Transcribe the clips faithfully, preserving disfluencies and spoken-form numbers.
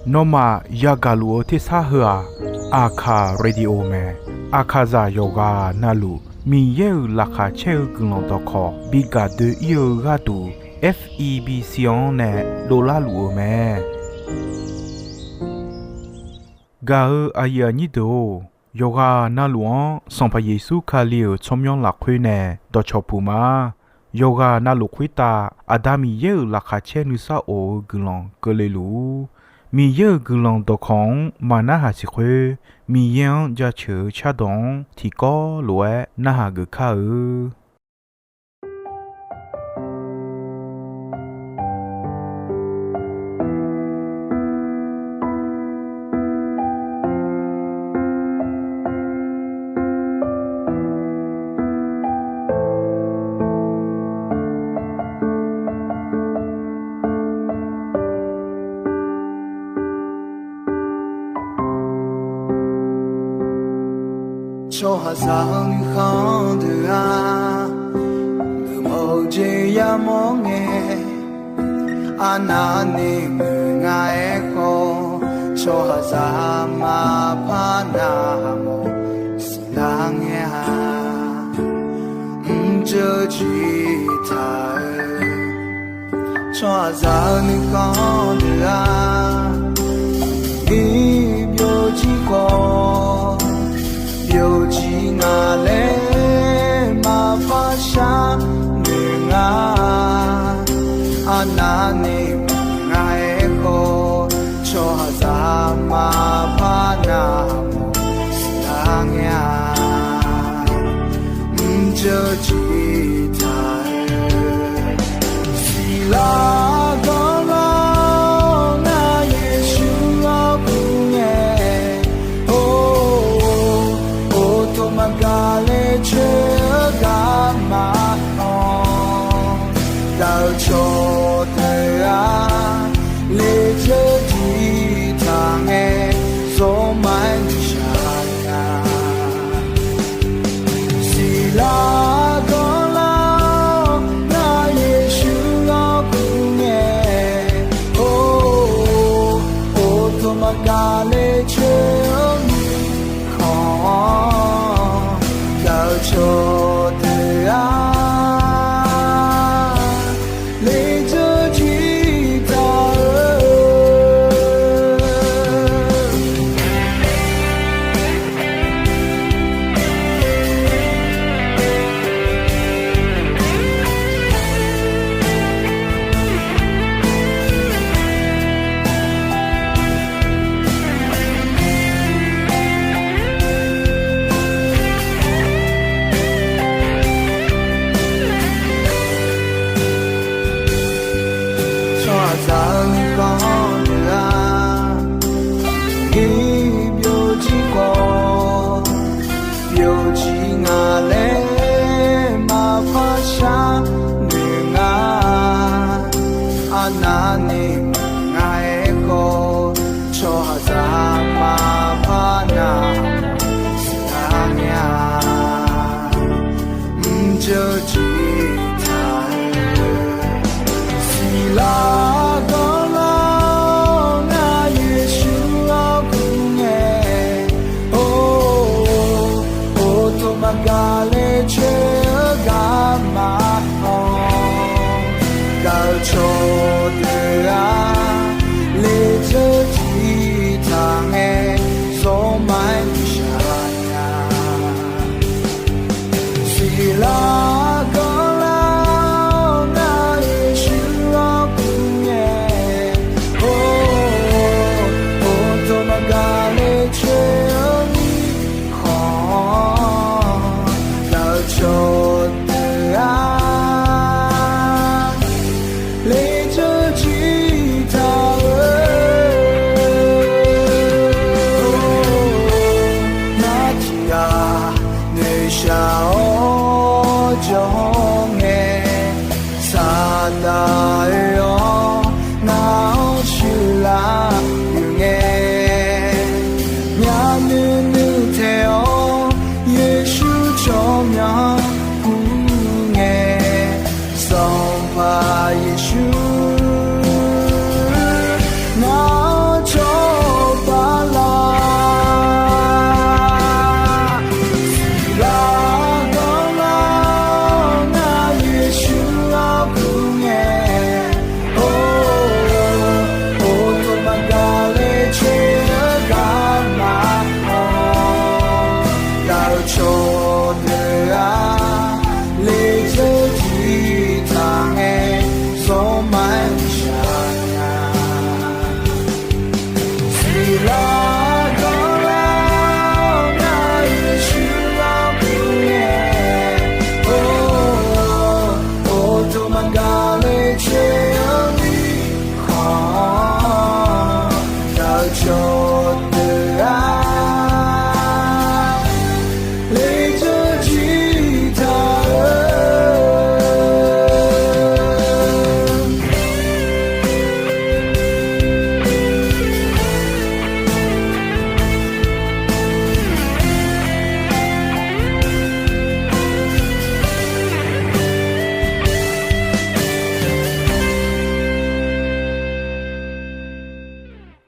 Nawmaf yagaq luf-eu tersar heu-aq, Aqkaq Radio mae. Aqkaqzaq yawqghaq navluf Miqyaer-euq laqkhaq caer-eu guiqlanq dawqkawq bi gaq doe-ir-eu gharduq, F E B C-anr nae dovlar luf-eu mae. Gaq-eu aqyuif aqnyir deuq-or, yawqghaq navluf-anr Sanqpaq Yeqsur Kali-euq tsawrmyanr lafkhoer nae dawqcawq puq ma. Yawqghaq navluf khoertav Aqda Miqyaer-euq laqkhaq caer nuisar of-eu guiqlanq keuvle luf-ur. Miqyaer-euq guiqlanq dawqkawq-anr maqnarhaq siq khoer, Miqyaer-anr jaceuq-eu cardawq-anr tiqkawv lof-aer narhaq geuf kar-eu. Tsawrhaqzaq-eu nuikhanr deuq-aq, geufmawf-eu jeq yamawr ngae, arnavni muiq nga aerkhawf, tsawrhaqzaq maqpar navmawf siqlar ngae-a. Mrjeuv jiq taq-eu tsawrhaqzaq-eu nuikhanr deuq-aq, iq byovjir khawf, byovjir nga laer maqpar sharnoeq nga. Arnavni muiq nga aerkhawf, tsawrhaqzaq maqpar navmawf siqlar ngae-a. Mrjeuv jiq taq-eu siqlar ganrlar-awr, ngar Yeqsur-anr kur ngae, or, or, or, tov maqgaq le coer-eu garma-anr, daq-eu cawqdeuq-aq, lejeuq jiq taq ngae, zawrma-aer nuishaq nya. Siqlar ganrlar-awr, ngar Yeqsur-anr kur ngae, or, or, or, tov maqgaq le coer-eu mirkhanq-anr, daq-eu cawqdeuq-aq, lejeuq jiq taq-eu Tsawrhaqzaq-eu nuikhanr deuq-aq, iq byovjir khawf, byovjir nga laer maqpar sharnoeq nga. Arnavni muiq nga aerkhawf, tsawrhaqzaq maqpar navmawf siqlar ngae-a. Mrjeuq jiq taq-eu siqlar ganrlar-awr, ngar Yeqsur-anr kur ngae, or, or, or, tov maqgaq le coer-eu garma-anr, daq-eu cawqdeuq-aq,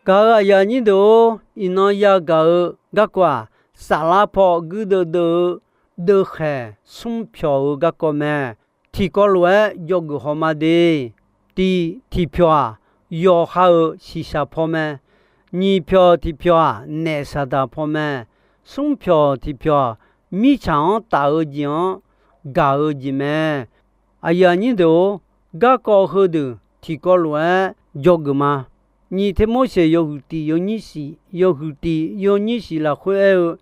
Gaq-euq aqyuif aqnyir deuq-or, iqnan yagaq-eu garkawv-aq, saflar paw guirdeuv deuv-eu deuvkhaeq smr pyawq-eu garkawv mae. Tiqkawv lof-aer dzawgeuf haw ma de. Tiq tiqpyawq-aq, yawqha-euq shiqshaq paw mae. Nyiq pyawq tiqpyawq-aq, naef saqdaq paw mae. Smr pyawq tiqpyawq-aq, mirtsaq-anr taf-eu jeq-anr gaq-eu jeq mae. Aqyuif aqnyir deuq-or, garkawv heudeuq tiqkawv lof-aer dzawgeuf ma. Nyiq Tirmorseq yawhuiq tiq yawnyir shif, yawhuiq tiq yawnyir shif lafkhoer aer-eu,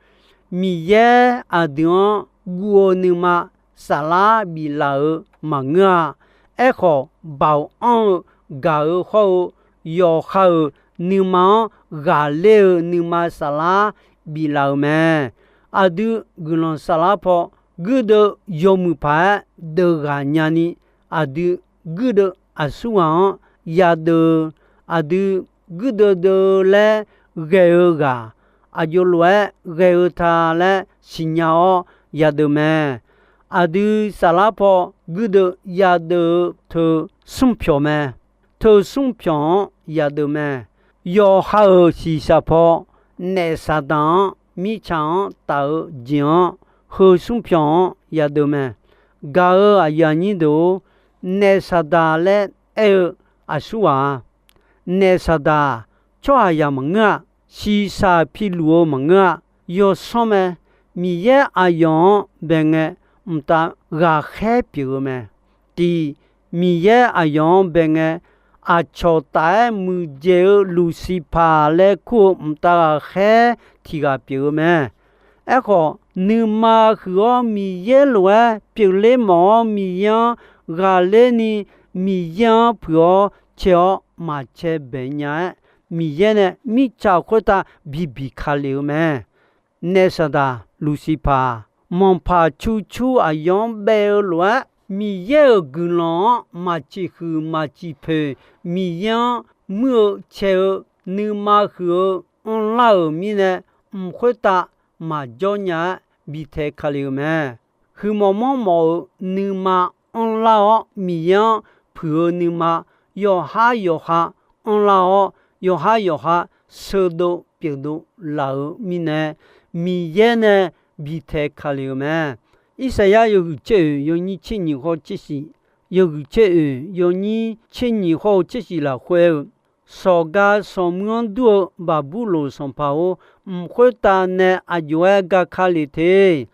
Miqyaer aqdui-anr guv-eu nuima saflar biflaf-euq maqngeur-a. Aerkhawf, baoq anr-eu gaq-eu hawr-eu yawqha-euq nuima-anr ghaqler-eu nuima saflar biflaf-euq mae. Aqdui guiqlanq saflar paw guirdeuv yawmuiq paq-aer deuv ghaq nyani, aqdui guirdeuv aqsurghaq-anr yadeuv-eu, aqdui guirdeuv deuv-eu laer ghae-eu ghaq, aqjox lof-aer ghae-eu ta laer siqnya-awr yadeuv mae. Aqdui saflar paw guirdeuv yadeuv-eu teu smr pyawq mae. Teu smr pyawq-anr yadeuv mae. Yawqha-euq shiqshaq paw naef saqdaq-anr mirtsaq-anr taf-eu jeq-anr heu smr pyawq-anr yadeuv mae. Gaq-euq aqyuif aqnyir deuq-or, naef saqdaq laer aer-eu aqsurghaq-a. Naef saqdaq tsawrhaqzaq maqngeur-a. Shiqshaq piluf-eu maqngeur-a. Yawsanr mae. Miqyaer aqyawf-anr bae ngae, mqtav ghaqkhaer pyeuf-eu mae. Tiq, Miqyaer aqyawf-anr bae ngae, aqcawq taf-aer muiqdzaeq-eu Luqsiqpaq laer kur-eu mqtav ghaqkhaer tiq ghaq pyeuf-eu mae. Aerkhawf, nuima huiq-awr Miqyaer lof-aer pyeufler mawf-awr Miqyaer-anr ghaqler ni, Miqyaer-anr puiq-awr cae-awr maqcae bae nya-aer, Miqyaer nae mirtsaq khoertav bibiq ka lef-eu mae. Naef saqdaq Luqsiqpaq-aq, manqpaq cur cur aqyawf-anr baef-eu lof-aer, Miqyaer-euq guiqlanq-anr maqciq huiq maqciq poeq, Miqyaer-anr muir-eu cae-eu nuima huiq-eu anrlar-euq mirnae, mq khoertav maqjawr nya-aer bi tae ka lef-eu mae. Huiqmawf manrmawf-euq nuima anrlar-awr, Miqyaer-anr puiq-eu nuima yawqhar yawqha anrlar-awr, yawqhar yawqha sheudov pyeufdov laf-euq mirnae, Miqyaer nae bi tae ka lef-eu mae. Irsaqyar yawhuiq tser oeq yawnyir tser nyiq hawr tser shif, yawhuiq tser oeq yawnyir tser nyiq hawr-eu tser shif lafkhoer-eu, Sawqga sanqmuir-anr dur-eu Baqburloq sanqpaq-or, mq khoertav nae aqjox-aer ga ka lef te.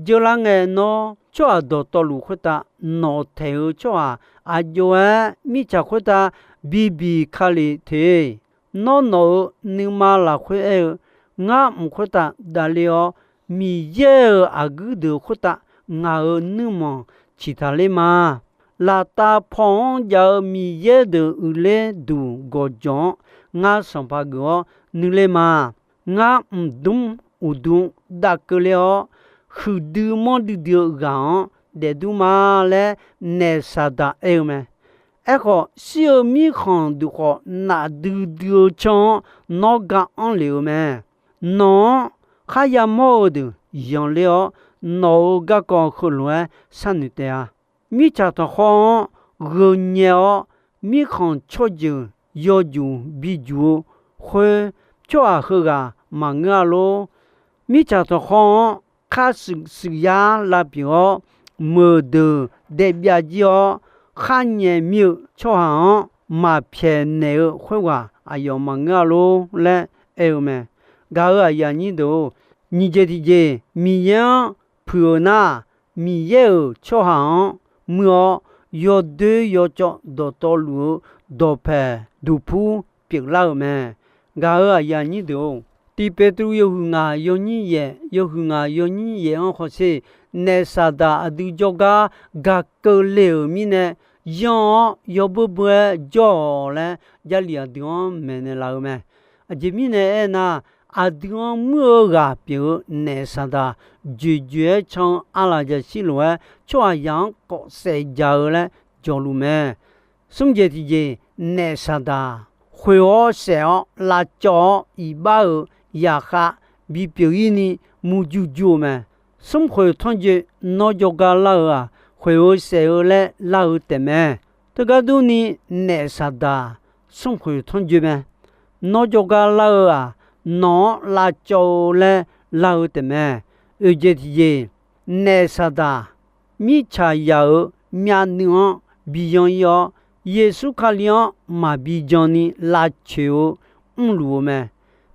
Jeurlar ngae nawr, tsawrhaq dawqtawvluf khoertav nawq taeq-eu tsawrhaq aqjox-aer mirtsaq khoertav bibiq ka lef te. Nawr nawq-euq nuima lafkhoer aer-eu, ngar mq khoertav davler-awr, Miqyaer-euq aqguir deuq khoertav ngaq-euq nuirmanq ciqtaq ler ma. Laftav paw-anr jav-eu Miqyaer deuq uiqler duq gawqjawq-anr ngar sanqpaq geuf-awr nuiler ma. Ngar mqdmr uqdmr dav keuvler-awr, huiqdui manrdui dui-eu ghaq-anr daefdur ma laer naef saqdaq aer-eu mae. Aerkhawf, shir-eu mirkhanq deuq khawf, nafdui dui-eu canr-anr nawr ga anr lef-eu mae. Nawq-anr kharya mawr-eu deuq yanqler-awr, nawq-euq garkawv heulof-aer sharnoeq taef-a. Mirtsaq tanqkhawr-anr gheu nyae-awr, mirkhanq tsawrjeuq yawjuq bijuq-eu khoer, tsawrhaq heughaq maqngeur-a lor. Mirtsaq tanqkhawr-anr khar shuif shuif yar lavpyeuf-awr, meuq deuq daef byav jir-awr, khar nyaef mir-eu tsawrhaq-anr maqpyaeq naeq-eu khoerghaq aqyawf maqngeur-a lor laer aer-eu mae. Gaq-euq aqyuif aqnyir deuq-or, nyiq jeq tiqjeq Miqyaer-anr puiq-euq nar, Miqyaer-euq tsawrhaq-anr muir-awr, yawdoer yawcawv dawqtawvluf-eu dawqpaeq duqpur pyeuflar-euq mae. Gaq-euq aqyuif aqnyir deuq-or, Tiq Peqtruv yawhuiq ngaq yawnyir yaef, yawhuiq ngaq yawnyir yaef-anr hawsher, naef saqdaq aqdui jawrgar gaq keuvle-euq mirnae, yanr-awr yawbeur beur-aer jawr-awq laer, Jarlif aqdui-anr maeqnaeq laf-eu mae. Aqjeq mirnae aernar, aqdui-anr muir-eu ghaq pyeuf-eu naef saqdaq, joeqjoeq-aer can-eu arlaqjaqshir lof-aer tsawrhaqzaq-anr kawf saef jaq-eu laer jawqluf mae. Smr jeq tiqjeq, naef saqdaq khoeq-awr saef-awr lavcawv-awr iqbax-euq zaqkhav bipyeuf-ir ni murjur jur-eu mae. Smrkhoeq tanrjoe nawr jawrgar lar-eu-aq, khoeq-eu saef-eu laer lar-eu taefmae. Teugar durni, naef saqdaq smrkhoeq tanrjoe mae. Nawr jawrgar lar-eu-aq, nawq-anr lavcawv-eu laer lar-eu taefmae. Oeqjeq tiqjeq, naef saqdaq mirtsaqzaq-euq myavnuiv-anr bi yan ir-awr, Yeqsur Kali-anr maqbi jan ni lavcoeq-eu mrluf-eu mae.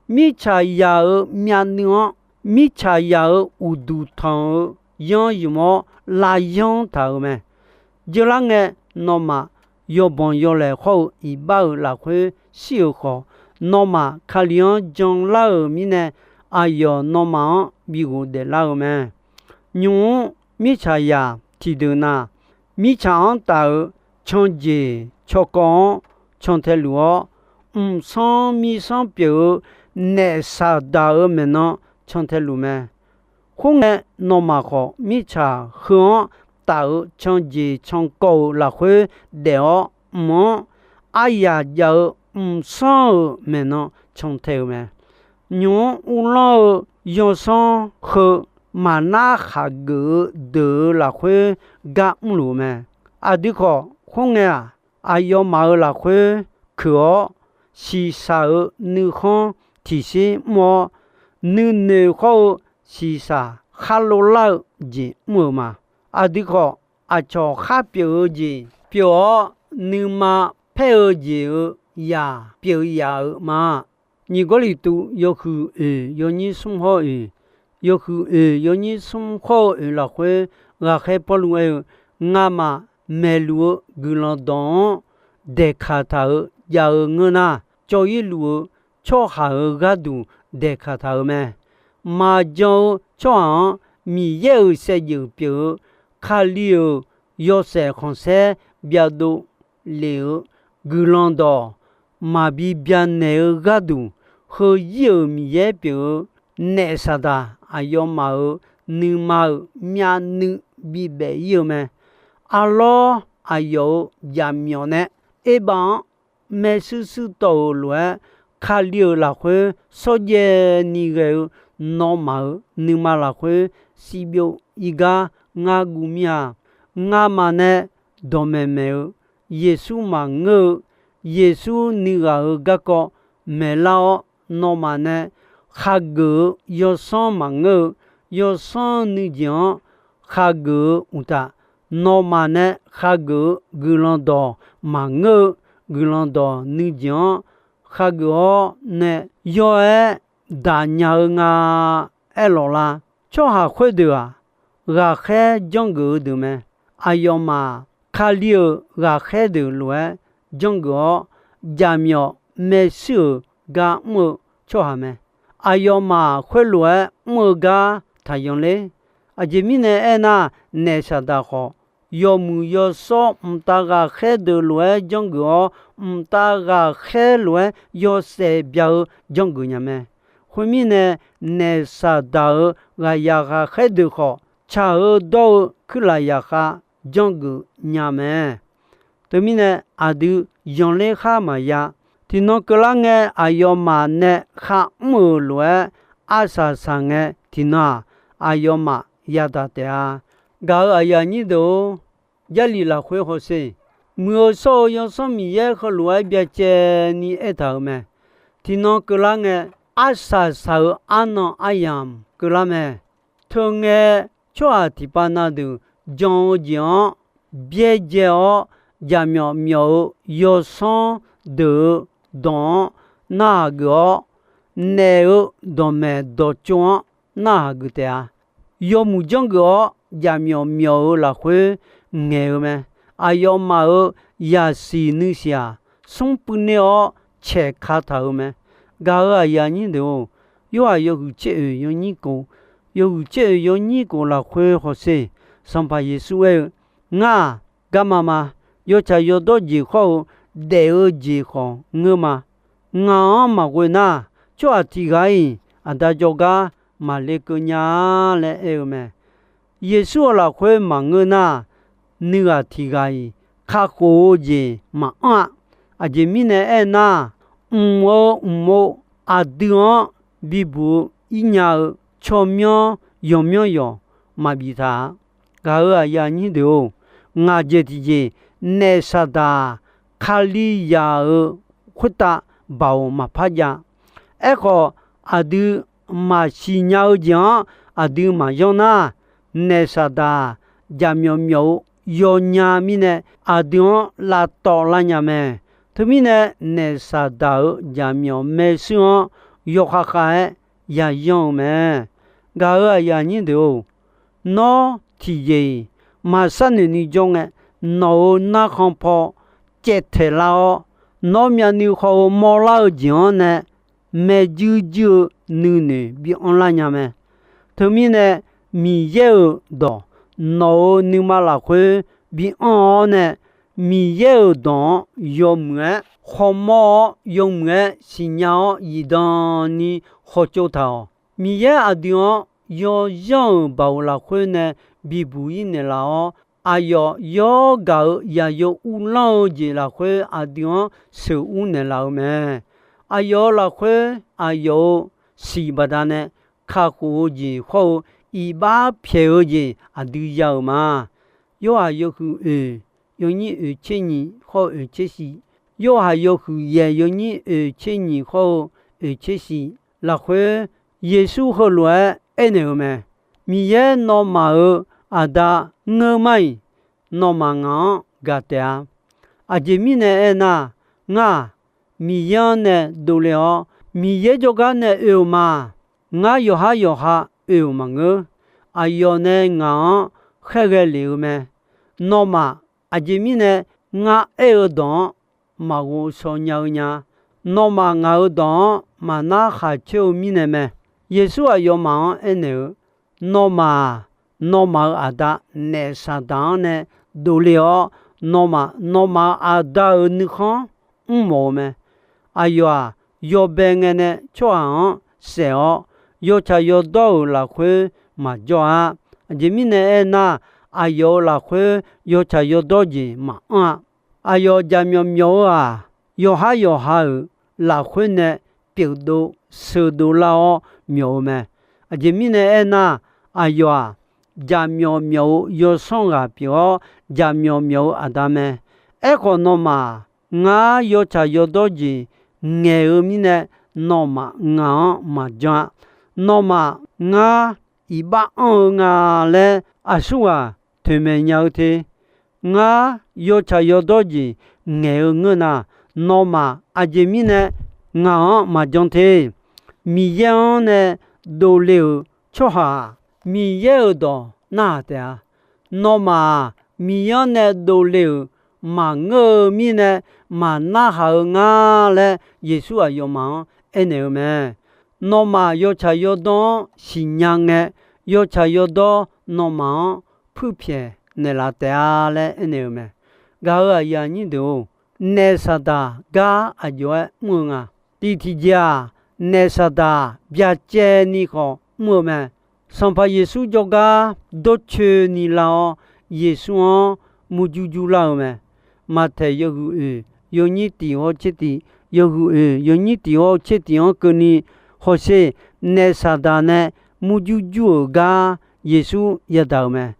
Mirtsaqzaq-euq myavnuiv-anr, mirtsaqzaq-euq uqduq tanq-eu yanr ymq-awr lavyanr taq-euq mae. Jeurlar ngae, nawmaf yawbanq yawlaeq hawr-eu iqbax-euq lafkhoer shir-euq khawf, nawmaf Kali-anr janlar-euq mirnae, aqyawf nawmaf-anr bi ghofdaef lar-eu mae. Nymq-mr mirtsaqzaq tiqdeuq na, mirtsaq-anr taf-euq canjeq cawkawv-anr cantae luf-awr, mqsanr mirsanr pyeuf-eu naef saqdaq-euq maeqnan cantae luf mae. Khoerngae, nawmaf khawf mirtsaq heu-anr taf-euq canjeq cankawv-euq lafkhoer daef-awr, mq-anr aryaq jav-eu mqsanr-euq maeqnan cantae-eu mae. Nymq-mr uvlanr-eu yawsanr heu maqnar khaqgeuf-eu deuq-euq lafkhoer gar mrluf-eu mae. Aqdui khawf khoerngae-aq, aqyawfmaf-euq lafkhoer keuq-awr, shiqshaq-euq nuikhanr tiqshir mr-awr, nuinoeq khawr-eu shiqshaq khar lovlar-eu jeq mr-euq ma. Aqdui khawf, aqcawq khar pyeuf-eu jeq pyeuf-awr, nuima paer-eu jeq-euq yaq pyeuf yaf-euq ma. Nyiq Gawrliqtu yawhuiq oeq yawnyir smr hawr-eu oeq, yawhuiq oeq yawnyir smr hawr-eu oeq lafkhoer ghaqkhaer Pawrluv aer-eu, Ngamaf maeqluf-eu guiqlanq dawq-anr daeqkaq taq-euq jav-eu ngeur nar, cawv-ir luf-eu tsawrhaq-euq gharduq daeqkaq taq-euq mae. Maqjan-eu tsawrhaq-anr Miqyaer-euq saevdzeuf pyeuf-eu Kali-euq yawshaef khanqsaer byadov lef-eu guiqlanq dawq maqbi byanaeq-eu gharduq, heuzir-euq Miqyaer pyeuf-eu naef saqdaq aqyawfmaf-euq nuima-euq myavnuiv bibaef-ir-eu mae. Arlawr, aqyawf-euq jaqmyawf nae Erbav-anr maershuir shuir tawv-euq lof-aer, Kali-euq lafkhoer shawrjaev ni ghae-eu nawmaf-euq nuima lafkhoer shivbyov ir gar ngar guv mir-a. Ngamaf nae dawqmaeq maeq-eu Yeqsur maqngeur-eu, Yeqsur nuighaq-euq garkawv maeqlar-awr, nawmaf nae khageuf-eu yawsanr maqngeur-eu, yawsanr nuijeq-anr khageuf-eu uqtaf, nawmaf nae khageuf-eu guiqlanq dawq maqngeur-eu, guiqlanq dawq nuijeq-anr khageuf-awr nae yaw-aer daqnya-eu nga aerlawq la. Tsawrhaq khoerdeuq-aq, ghaqkhaer janrgeuf-eu deuq mae. Aqyawfmaf Kali-euq ghaqkhaer deuq lof-aer janrgeuf-awr, jaqmyawf maershuir-euq gar mr-eu tsawrhaq mae. Aqyawfmaf khoerlof-aer mr-eu gar taqyanq ler. Aqjeq mirnae aernar, naef saqdaq khawf, yawmuiq yawshawr mqtav ghaqkhaer deuq lof-aer janrgeuf-awr, mqtav ghaqkhaer lof-aer yawshaef bya-eu janrgeuf nya mae. Khoermirnae, naef saqdaq-euq ghaqyaq ghaqkhaer deuq khawf, tsaq-eu dawr-eu kuirlaf yaqkhav janrgeuf nya mae. Teumirnae, aqdui yanqler khar maqya. Tiqnan keuvlar ngae, aqyawfmaf nae kharmr-euq lof-aer arsaq saq ngae, tiqnan-aq, aqyawfmaf yadaq taef-a. Gaq-euq aqyuif aqnyir deuq-or, Jarlif lafkhoer hawsher. Muiq-eu shawr-eu Yawsanr Miqyaer heulof-aer byacaevni aertaq-euq mae. Tiqnan keuvlar ngae, arsaq saq-euq arnan aryamq keuvlar mae. Teungae, tsawrhaq tiqpav na deuq jan-eu jeq-anr byaerdzae-awr, jaqmyawf myawf-eu yawsanr deuq-euq dawq-anr narhaq geuf-awr, naef-eu dawqmaeq dawqtsov-anr narhaq geuf taef-a. Yawmuiq janrgeuf-awr jaqmyawf myawf-eu lafkhoer ngaeq-eu mae. Aqyawfmaf-euq yaqsiq nuisiq-aq, smr puivner-awr caeq kataq-euq mae. Gaq-euq aqyuif aqnyir deuq-or, Yorhaq yawhuiq tser oeq yawnyir kof, yawhuiq tser oeq yawnyir kof lafkhoer hawsher. Sanqpaq Yeqsur aer-eu, Ngar-aq, garma ma. Yawtsaq yawdawr jeq hawr-eu daef-eu jeq khawf ngeur ma. Ngaq-anr maqghoe nar, tsawrhaq tiq ghaq-iq Aqda jawrgar maqle keuv nya-a laer aer-eu mae. Yeqsur-euq lafkhoer maqngeur nar, nuighaq tiq ghaq-iq kakhof-eu jeq maqanr-a. Aqjeq mirnae aernar, mq-eu mq-eu aqdui-anr bibuq-eu ir nya-eu tsawrmyanr yawqmyanr yawq maqbif taq-a. Gaq-euq aqyuif aqnyir deuq-or, ngaq jeq tiqjeq naef saqdaq Kalizaq-euq khoertav baoq maqpar jav. Aerkhawf, aqdui maqsiq nya-eu jeq-anr aqdui maqyanr nar, naef Saqdaq jaqmyawf myawf-eu yawnya mirnae, aqdui-anr lavtawv lar nya mae. Teumirnae, naef Saqdaq-euq jaqmyawf maershuir-anr yawkhav khav-aer yayanr-eu mae. Gaq-euq aqyuif aqnyir deuq-or, nawr tiqjeq-iq maqsharnoeq ni jawr ngae, nawq-euq narkhan paw caevtaeq lar-awr, nawr myavnuiv khawf-eu mawrlar-eu jeq-anr nae, maejuir juir-eu nuinoeq bi anrlar nya mae. Teumirnae, Miqyaer-euq dawq nawq-euq nuima lafkhoer bi anr-awr nae, Miqyaer-euq dawq-anr yawmuiq-aer khawmawr-awr, yawmuiq-aer siqnya-awr zifdan ni khawtsov taq-awq. Miqyaer aqdui-anr yawzanr-euq baoq lafkhoer nae bibuq-ir naeqlaf-awr, aqyawf yawr gaq-euq yaqyo uvlanr-eu jeq lafkhoer aqdui-anr sheuqur naeqlaf-eu mae. Aqyawf-euq lafkhoer aqyawf-euq siq baqdanae kakhof-eu jeq khawr-eu iqbax pyaeq-eu jeq aqdui ya-euq ma. Yorhaq yawhuiq oeq, yawnyir oeq tser nyiq khawr-eu oeq tser shiq, Yorhaq yawhuiq yaeq yawnyir oeq tser nyiq khawr-eu oeq tser shiq lafkhoer, Yeqsur heulof-aer aernaeq-eu mae. Miqyaer nawmaf-euq Aqda ngeur mar-iq, nawmaf ngaq-anr gaq taef-a. Aqjeq mirnae aernar, ngar-aq, Miqyaer-anr nae dovle-awr, Miqyaer jawrgar nae oe-euq ma. Ngar yawqhar yawqha oe-euq maqngeur. Aqyawf nae ngaq-anr khaerghae lef-eu mae. Nawmaf, aqjeq mirnae ngar aer-eu dawq-anr maqghov shaw nya-eu nya. Nawmaf ngaq-euq dawq-anr maqnar khaq coer-eu mirnae mae. Yeqsur aqyawfmaf-anr aernaeq-eu, Nawmaf-aq, nawmaf-euq aqda naef Saqdaq-anr nae dovle-awr, nawmaf, nawmaf-euq aqda-euq nuikhanr mrmawf-eu mae. Aqyawf-aq, yawbae ngae nae tsawrhaq-anr saef-awr, yawtsaq yawdawr-euq lafkhoer maqjawr-a. Aqjeq mirnae aernar, aqyawf-euq lafkhoer yawtsaq yawdawr jeq maqanr-a. Aqyawf jaqmyawf myawf-eu-aq, yawqhar yawqha-euq lafkhoer nae pyeufdov sheudov lar-awr myawf-eu mae. Aqjeq mirnae aernar, aqyawf-aq, jaqmyawf myawf-eu yawsanr ghaq pyeuf-awr, jaqmyawf myawf-eu aqda mae. Aerkhawf, nawmaf-aq, ngar yawtsaq yawdawr jeq ngaeq-eu mirnae, nawmaf ngaq-anr maqjan-a. Nawmaf ngar iqbax anr-eu nga laer aqsurghaq toeqmaeq nya-eu te. Ngar yawtsaq yawdawr jeq ngaeq-eu ngeur nar, nawmaf aqjeq mirnae ngaq-anr maqjan te. Miqyaer-anr nae dovle-euq tsawrhaq-aq, Miqyaer-euq dawq narhaq taef-a. Nawmaf-aq, Miqyaer-anr nae dovle-euq maqngeur-eu mirnae, maqnarhaq-eu nga laer, Yeqsur aqyawfmaf-anr aernaeq-eu mae. Nawmaf yawtsaq yawdawr-anr siqnya ngae, yawtsaq yawdawr nawmaf-anr puirpyaeq naeqlaf taef-a laer aernaeq-eu mae. Gaq-euq aqyuif aqnyir deuq-or, naef Saqdaq gar aqjox-aer mr-eu nga. Tiq tiqjeq-aq, naef Saqdaq byacaevni khawf mr-eu mae. Sanqpaq Yeqsur jawrgar dawrcoeni lar-awr, Yeqsur-anr murjur jur lar-eu mae. Maqtaeq yawhuiq oeq yawnyir tiq hawr tser tiq, yawhuiq oeq yawnyir tiq hawr tser tiq-anr keuvni hawsher, naef Saqdaq nae murjur jur-euq gar Yeqsur yadaq-euq mae.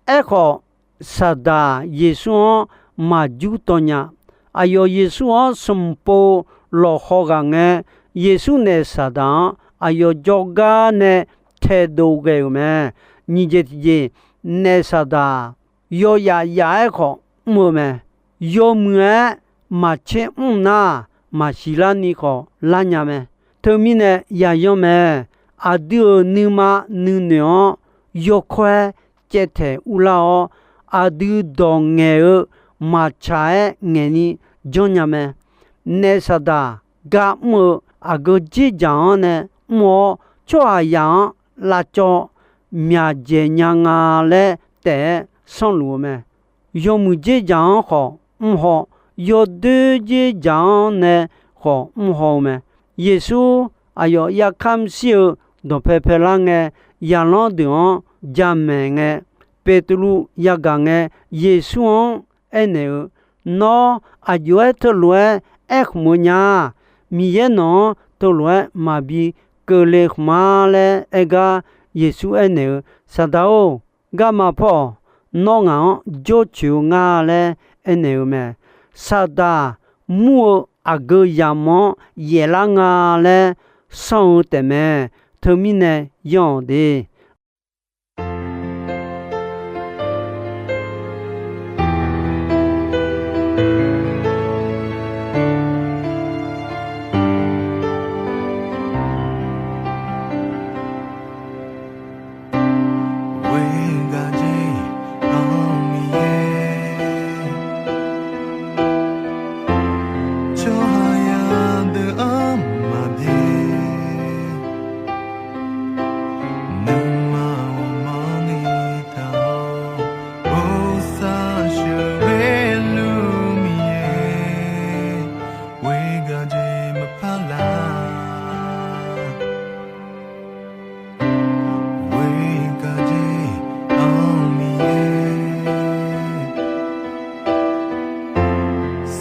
Aerkhawf, Saqdaq Yeqsur-anr maqjur tawv nya. Aqyawf Yeqsur-anr smq pov lawqhaw ghaq ngae, Yeqsur naef Saqdaq-anr aqyawf jawrgar nae taedov ghae-euq mae. Nyiq jeq tiqjeq, naef Saqdaq yawyaf yaf-aer khawf mr-eu mae. Yawmuiq-aer maqtser mr nar, maqsiq larni khawf lar nya mae. Teumirnae yayanr mae. Aqdui-euq nuima nuinoeq-anr yawkawr-aer caevtaeq urlar-awr, aqdui dawq ngaeq-eu maqtsaq-aer ngaeqni janrnya mae. Naef Saqdaq gar mr-eu aqgeu dzerdzaq-anr nae mr-awr, tsawrhaqzaq-anr lavcawv myaqdzaeq nya nga laer taef-aer sanrluf-eu mae. Yawmuiq dzerdzaq-anr khawf mr haw, yawdoer dzerdzaq-anr nae khawf mr haw-eu mae. Yeqsur aqyawf yarkar mrshir-eu dawqpae paelar ngae, zaqlanr deuq-anr jamaeq ngae, Beqtuvluv yagaq ngae, Yeqsur-anr aernaeq-eu, Nawr aqjox-aer teulof-aer aerkhmq-eu nya. Miqyaer nawq-anr teulof-aer maqbi keuvle khmq-ar laer aergar, Yeqsur aernaeq-eu, Saqdaq-or, garma paw-awq. Nawr ngaq-anr jawrcoeq-eu nga laer aernaeq-eu mae. Saqdaq mur-eu aqgeu yamq-anr yaeflar nga laer sanr-eu taefmae. Teumirnae yanr-awq de. Ghoer gaq jeq-anr Miqyaer, tsawrhaq yadeuq-anr maqbyaer. Nuima ghawqmanrni taq-awr, bosav sheuqghae luf Miqyaer, ghoer gaq jeq maqpar lar. Ghoer gaq jeq-anr Miqyaer,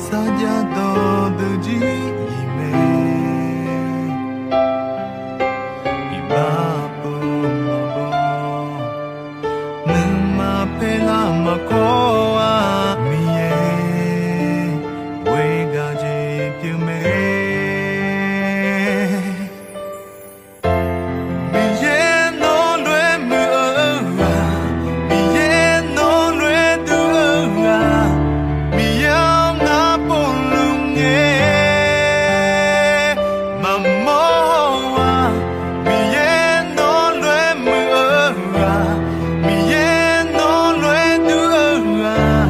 sarjax dawqdeuq jir iq mae. Iqbax pov maqbaw, nuima paerlar maqkawr-a Miqyaer, ghoer gaq jeq pyeuf mae. Miqyaer nawr lof-aer muiq-eu ghaq, Miqyaer nawr lof-aer duq-eu ghaq, Miqyaer-anr ngar povluf ngae maqmawr-a. Miqyaer nawr lof-aer muiq-eu ghaq, Miqyaer nawr lof-aer duq-eu ghaq,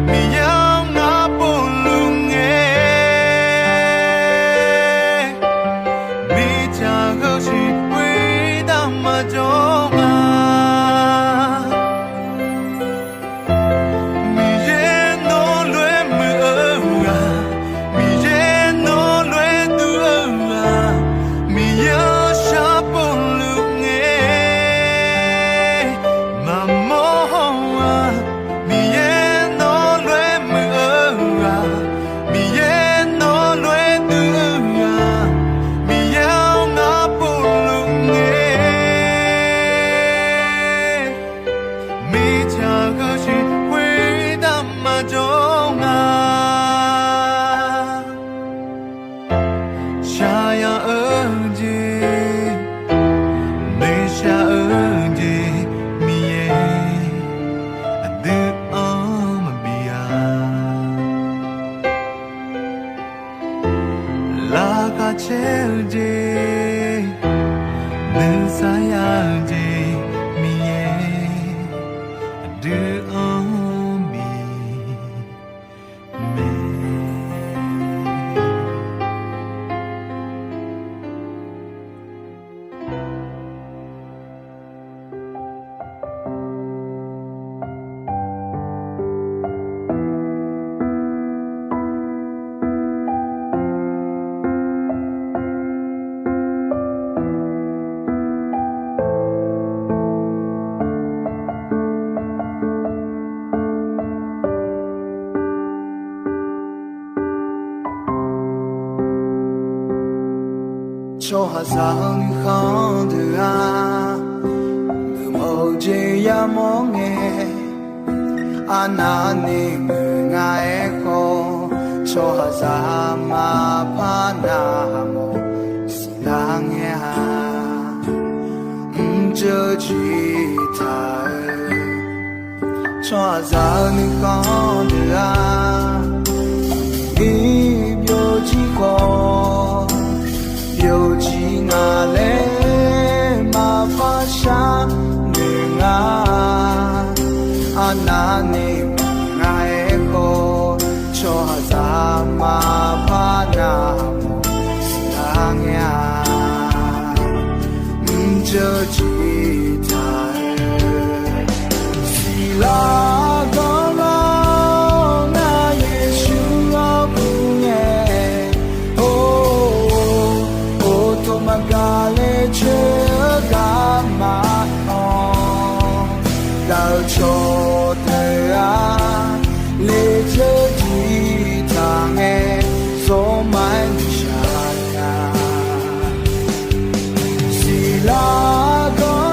Miqyaer-anr ngar povluf ngae mirtsaq heu siq khoertav maqjawr nga. Miqyaer nawr lof-aer muiq-eu ghaq, Miqyaer nawr lof-aer duq-eu ghaq, Miqyaer-anr shar povluf ngae maqmawr-a. Miqyaer nawr lof-aer muiq-eu ghaq, Miqyaer nawr lof-aer duq-eu ghaq, Miqyaer-anr ngar povluf ngae mirtsaq heu siq khoertav maqjawr nga. Shaqyaq-eu jeq, noeqshaq-eu jeq, Miqyaer aqdui-anr maqbi-a. Laqkhaq caer-eu jeq, nuisar ya-eu jeq, Miqyaer aqdui-anr bi mae. Tsawrhaqzaq-eu nuikhanr deuq-aq, geufmawf-eu jeq yamawr ngae, arnavni muiq nga aerkhawf, tsawrhaqzaq maqpar navmawf siqlar ngae-a. Mrceuq ciqtaq-eu tsawrhaqzaq-eu nuikhanr deuq-aq, byovjir khawf byovjir nga laer maqpar sharnoeq nga. Arnavni muiq nga aerkhawf, tsawrhaqzaq maqpar navmawf siqlar ngae-a. Mrceuq ciqtaq-eu siqlar ganr lar-awr, ngar Yeqsur-anr kur ngae, or, or, or, tov maqgaq le coer-eu garma-anr, gaq-eu cawqdeuq-aq, leceuq ciqtaq ngae, zawrma-aer nuishaq nya. Siqlar ganr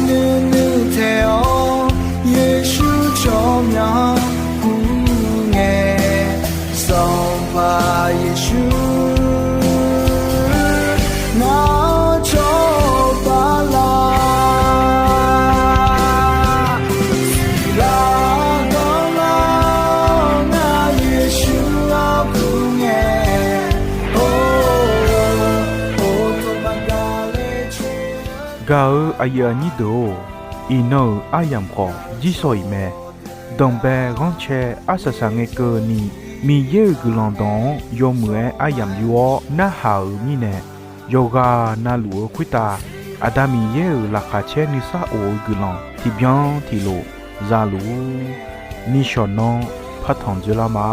nuinui taeq-awr, Yeqsur tsawrmyanr kur ngae, Sanqpaq Yeqsur, ngar cawba lar, siqlar danrlar-awr, ngar Yeqsur-anr kur ngae, or, or, tawba gaq le caer. Gaq-euq aqyuif aqnyir deuq-or, iqnan-euq aryamq khawf jir sawq-iq mae. Danqbae ghanrcae arsaq saq ngae keuvni, Miqyaer-euq guiqlanq dawq-anr yawmuiq-aer aryamq yur-awr narhaq-euq mirnae, yawqghaq navluf-eu khoertav Aqda Miqyaer-euq laqkhaq caer nuisar of-eu guiqlanq tiqbyan tiqlof za luf-ur. Nishawq nanr partanq dzoerlar ma.